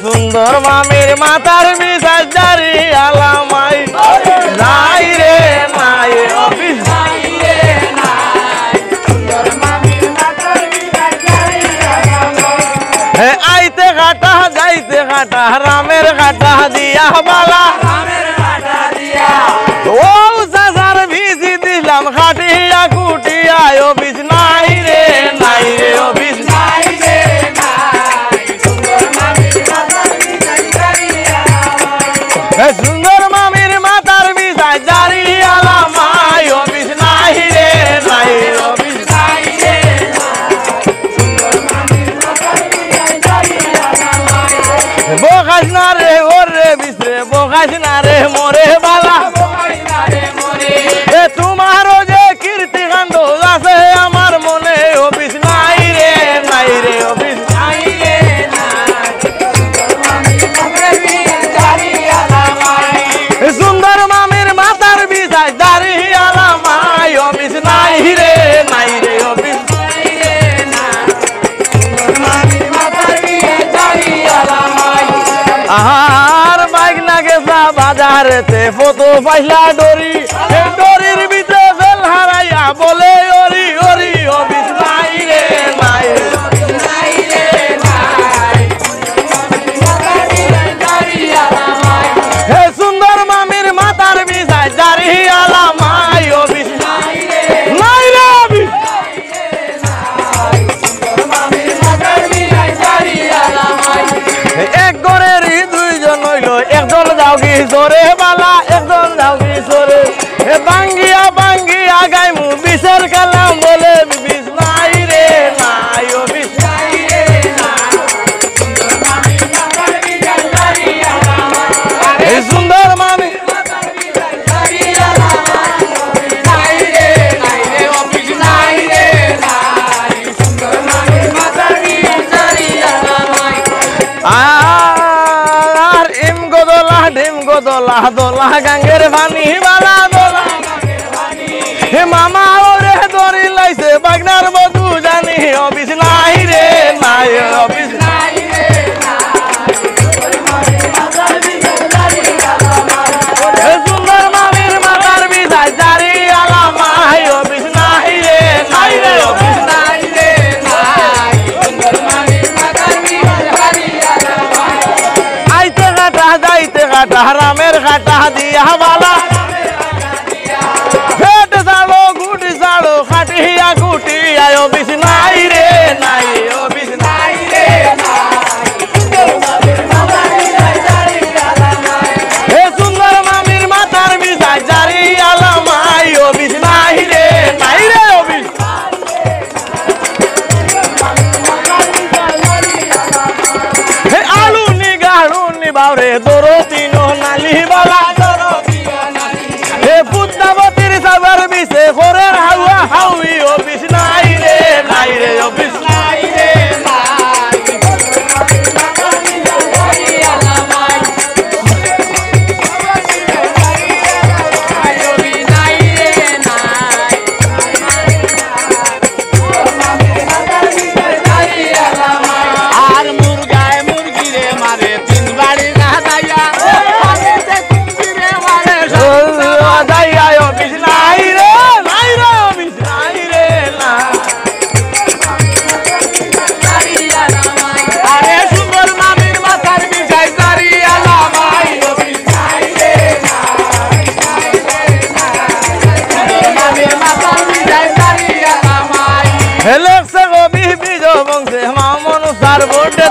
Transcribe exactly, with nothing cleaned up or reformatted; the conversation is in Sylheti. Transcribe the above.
সুন্দর মামির মাথার মিজাজ জারি আলামাই। নাই রে নাই, অফিস। হে আইতে কাটা, যাইতে কাটা, রামের কাটা দিয়া বালা। ও চাচার বিজি দিলাম কাটিয়া কুটিয়া, অফিস নাই রে নাই রে, অফিস। এ সুন্দর মামির মাথার মিজাজ জারি আলামাই, অফিস নাই রে নাই, অফিস। বকাস না রে ওরে বিসরে, বকাস না রে মোরে বালা। এ তোমারও যে কীর্তিকাণ্ড আছে আমার মনে, অফিস নাই রে নাই রে, অফিস। সুন্দর মামির মাথার মিজাজ জারি আলামাই, অফিস নাই রে নাই রে, অফিস। আর বাইক না গেছা বাজারেতে, ফটো পাইলা ডরি, এই ডরির ভিতরে বেল হারাইয়া বলে, ওরি ওরি, অফিস নাই রে নাই। হে সুন্দর মামির মাথার মিজাজ জারি আলামাই, অফিস নাই রে, অফিস। এক ঘরেরই দুইজন অইলো, একজন যাওগি সরে বালা, একজন যাওগি সরে। এ বাঙ্গিয়া বাঙ্গিয়া গাইমু বিশের কালাম বলে, বিষ নাই রে নাই, অফিস। এই সুন্দর মামি। আর ইম গদলা, ঢিম গদলা, দলা গাঙ্গের পানি বালা দলা। হে মামা ওরে দড়ি লাইছে, বাগনার মধু জানি, অফিস নাই রে নাই, অফিস। এ সুন্দর মামির মাথার মিজাজ জারি আলামাই, অফিস নাই রে, নাই রে, অফিস। আইতে কাটা, যাইতে কাটা, রামের কাটা দিয়া বালা। পেট ছাড়ো, গুটি ছাড়ো, খাটিয়া কুটিয়া, অফিস নাই রে, নাই, অফিস নাই রে, নাই। হে সুন্দর মামির মাথার মিজাজ জারি আলামাই, অফিস নাই রে, নাই রে, অফিস। হে আলু নি গাড়ু নি বাউরে, দরো তিনো নালি বালা। হে বুদ্ধাবতীর সাগর বিশে করের হাওয়া হাওয়ি, অফিস নাই রে, নাই রে, অফিস নাই রে, নাই। আর মুরগায় মুরগিরে মারে তিন বাড়ি না যাইয়া, মারেতে কুম্ভীরে মারে যাইয়া, অফিস নাই রে, নাই রে, অফিস নাই রে, না। আরে সুন্দর মামির মাথার মিজাজ জারি আলামাই, অফিস নাই রে, না। হে লেখছে কবি বিজয় বংশে, মামুন স্যার ভোটে